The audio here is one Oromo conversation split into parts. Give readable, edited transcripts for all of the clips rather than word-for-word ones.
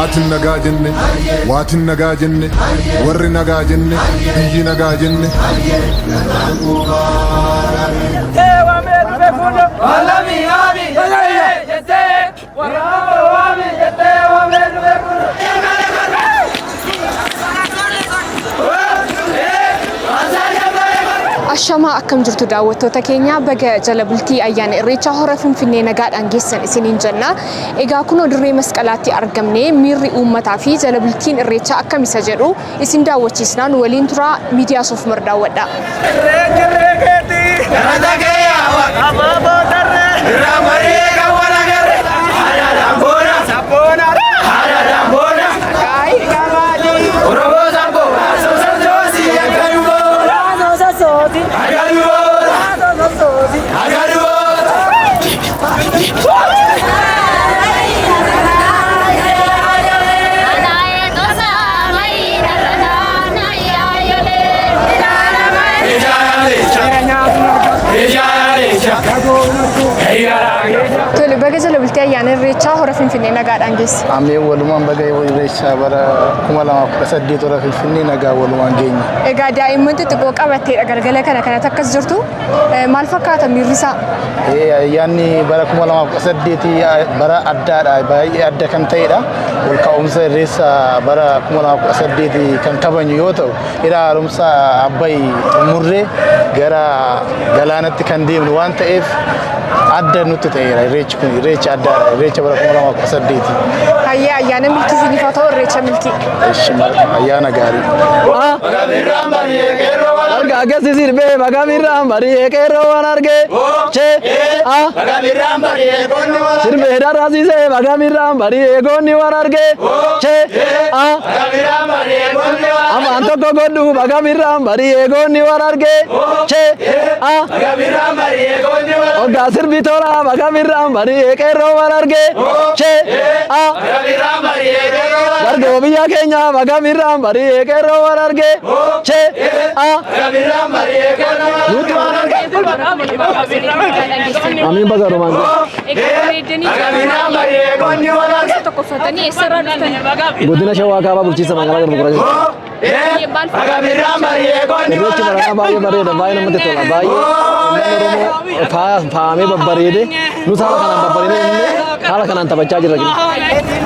Maatiin nagaa jenne, waatiin nagaa jenne, warri nagaa jenne, biyyi nagaa jenne. Ashamaa, akkam jirtu daawwattoota keenya? Baga jala bultii ayyaana Irreechaa hora Finfinnee nagaadhaan geessan isiniin jenna. Egaa kunoo dirree masqalaatti argamnee miirri uummataa fi jala bultiin Irreechaa akkam isa jedhu isin daawwachiisnaa, nu waliin turaa, miidiyaa Soofumar daawwadhaa. Tole, baga jala bultii ayyaana Irreechaa hora Finfinnee nagaadhaan geesse. Ameen, walumaan baga Irreechaa bara 2018 hora Finfinnee nagaa walumaan geenye. Egaa daa'imman xixiqqoo qabatteedha galgala kana kanatti akkas jirtu. Maal fakkaata miirri isaa? Ayyaanni bara 2018 bara addaadha, baay'ee adda kan ta'edha. Ol ka'umsa Irreessa bara 2018 kan kabajnu yoo ta'u, hidha haaromsa Abbay xumurree gara galaanatti kan deemnu waan ta'eef adda nutti ta'eera. Irreechi kun irreecha addaadha. Irreecha bara 2018. Hayyee, ayyaana milkii isiniif haa ta'u, Irreecha milkii. Eshi, ayyaana gaarii. Arga akkasi sirbee bagamirraan bari'ee qeerroo waan argee che a sirbee dharraasisee bagamirraan bari'ee goonni waan argee che a afaan tokko godhu bagamirraan bari'ee goonni waan argee che a hoggaa sirbi tola bagamirraan bari'ee qeerroo waan argee che a dargoo biyya keenya bagamirraan bari'ee qeerroo waan argee che a nuti waan argee. Amiin, baga romaan. Egaa bareeddanii tokko uffatanii eessarraa dhuftan? Godina Shawaa Kaabaa, bulchiinsa magaalaa Garba Gurraacha. Maal fakkaata? Irreechi baranaa baay'ee bareeda, baay'ee namatti tola. Baay'ee uummanni Oromoo faayamee babbareede, nus haala kanaan babbareedee inni haala kanaan taphachaa jirra.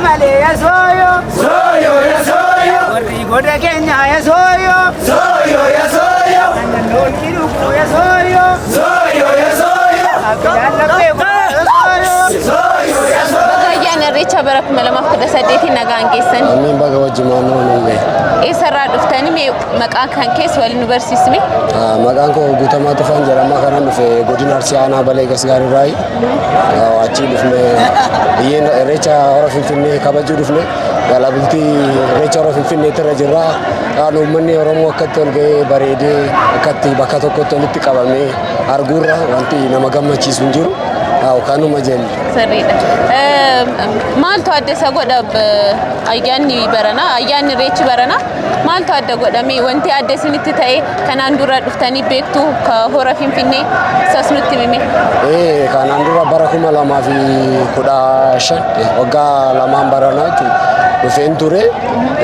Malee ya sooyo. Sooyo ya sooyo. Warri goda keenya ya sooyo. Sooyo ya sooyo. Naannoon dhuguu ya sooyo. Sooyo ya sooyo. Abbaan laphee ya sooyo. Sooyo ya sooyo. Baga ayyaana Irreechaa bara 2018 nagaan geessan. Amiin, baga wajjumaan nuun gahe. Eessarraa dhuftanii? Mee maqaa kan keessa waliin nu barsiisme? Maqaan koo Guutamaa Tufaan jedhama. Kanan dhufe godina Arsii, aanaa Balee Gasgaariirraayi. Achii dhufne, biyyeen Irreecha hora Finfinnee kabajuu dhufne. Jala bultii Irreecha hora Finfinneetti irra jirra. Kan uummanni Oromoo akkatti ol ga'ee bareedee akkatti bakka tokkotti walitti qabamee arguurra wanti nama gammachiisu hin jiru. Kanuma jenna. Sirriidha. Maaltu adda isa godha ayyaanni baranaa, ayyaanni Irreechi baranaa maaltu adda godhame? Wanti adda isinitti ta'e, kanaan dura dhuftanii beektu ka hora Finfinnee, isas nutti himi. Kanaan dura bara 2015, waggaa lamaan baranaa jechuudha, dhufeen ture.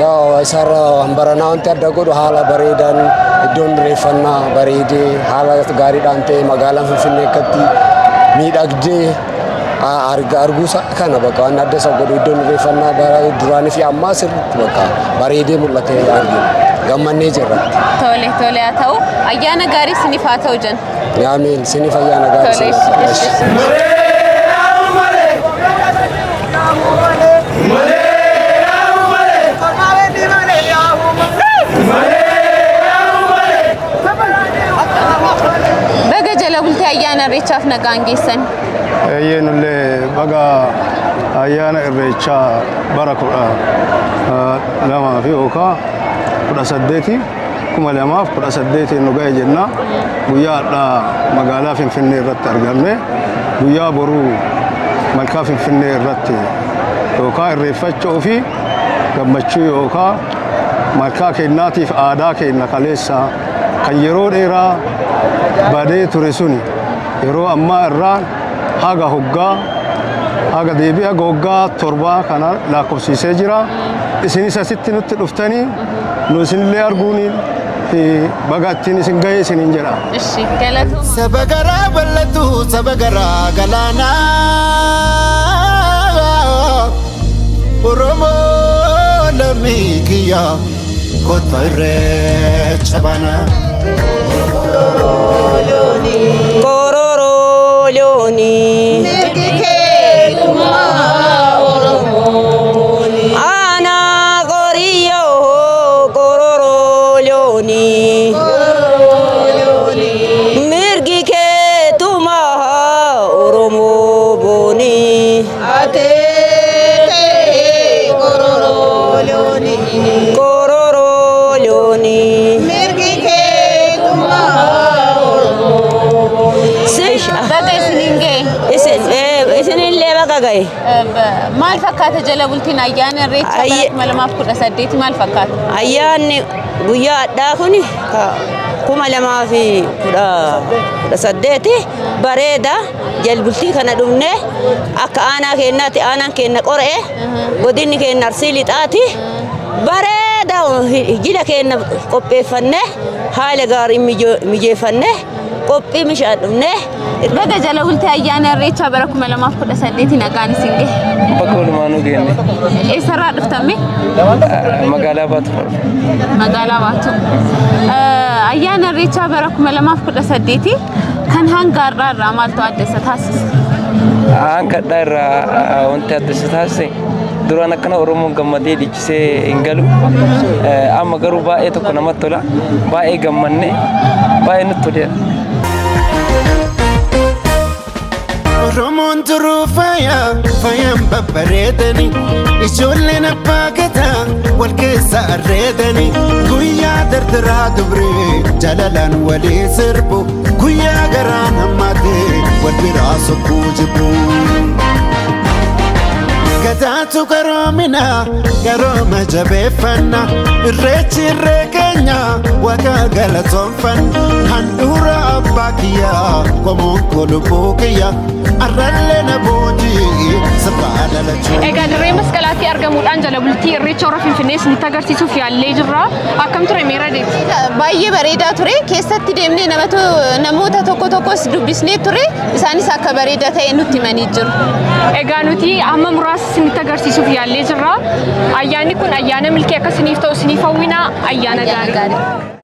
Yaa, isarra baranaa wanti adda godhu haala bareedaan iddoon irreeffannaa bareedee haala gaariidhaan ta'e, magaalaan Finfinnee akkatti miidhagdee arguusaa kana. Bakka waan adda isa godhu iddoon irreeffannaa bara duraanii fi ammaa sirriitti bakka bareedee mul'atee argina. Gammannee jirra. Tole tole, haa ta'u, ayyaana gaarii isiniif haa ta'u jenna. Amiin, siniif ayyaana gaarii. Tole. Siniif. Baga jala bultii ayyaana Irreechaaf nagaan geessan. Eeyyeenullee baga ayyaana Irreechaa bara 12 fi yookaan 18, 2018 nu ga'e jenna. Guyyaa har'aa magaalaa Finfinnee irratti argamne, guyyaa boruu malkaa Finfinnee irratti yookaan irreeffachuu fi gammachuu yookaan malkaa kennaatiif aadaa keenya kaleessa kan yeroo dheeraa badee ture suni yeroo ammaa irraa haga hoggaa Haga deebi'a waggaa 7 kana lakkoofsisee jira. Isinis asitti nutti dhuftanii nu isinillee arguuni fi baga ittiin isin ga'e isiniin jedha. Ishi galatooma. Saba garaa bal'atu, saba garaa galaanaa, Oromoo lammii kiyya, kottu irreecha baana. Kororo looni. Mirgi keetumaa Oromooni. Aanaa qoriyyoo kororo looni. Mirgi keetumaa Oromoo booni. Ateetee kororo looni. Kororo looni. Mirgi keetumaa Oromoo. Baga isiniin ga'e. Isinillee baga ga'e. Maal fakkaata jala bultiin ayyaana irreechaa bara 2018 maal fakkaata? Ayyaanni guyyaa addaa kun 2018 bareeda. Jalbultii kana dhufne akka aanaa keenyaatti, aanaan keenya qora'e, godinni keenya Arsii Lixaati, bareeda. Jila keenya qopheeffanne, haala gaarii mijeeffanne, qophii mishaan dhufne. Baga jala bultii ayyaana irreechaa bara 2018 nagaan isin gahe. Bakka walumaanuu geenne. Eessarraa dhuftame? Magaalaa Baatu. Magaalaa Baatu. Ayyaana irreechaa bara 2018 kan hanga har'aa irraa maaltu adda isa taasisa? Hanga har'aa irraa wanti adda isa taasise, duraan akkana Oromoon gammadee dhiichisee hin galu. Amma garuu baay'ee tokko namatti tola. Baay'ee gammanne, baay'ee nutti toleera. Oromoon turuu faaya faayaan babbareedani, ijoolleen abbaa gadaa wal keessa arreedani, guyyaa dardaraa dubree jaalalaan walii sirbu, guyyaa garaan hammaatee wal biraa sokkuu jibbu. Gadaatu garoomina, garooma jabeeffanna, irreechi irree keenya, waaqa galatoonfanna, handhuura abbaa kiyyaa, qomoon koo lubbuu kiyya, arrallee na boojii sirbaa dhalachuu. Egaa dirree masqalaatti argamuudhaan jala bultii irreecha hora Finfinnee isinitti agarsiisuuf yaallee jirra. Akkam ture meera deeti? Baay'ee bareedaa ture. Keessatti deemnee namoota tokko tokkos dubbisnee ture. Isaanis akka bareedaa ta'e nutti himanii jiru. Egaa nuti amma muraasa isinitti agarsiisuuf yaallee jirra. Ayyaanni kun ayyaana milkii akka isiniif ta'u isiniif hawwina, ayyaana gaarii.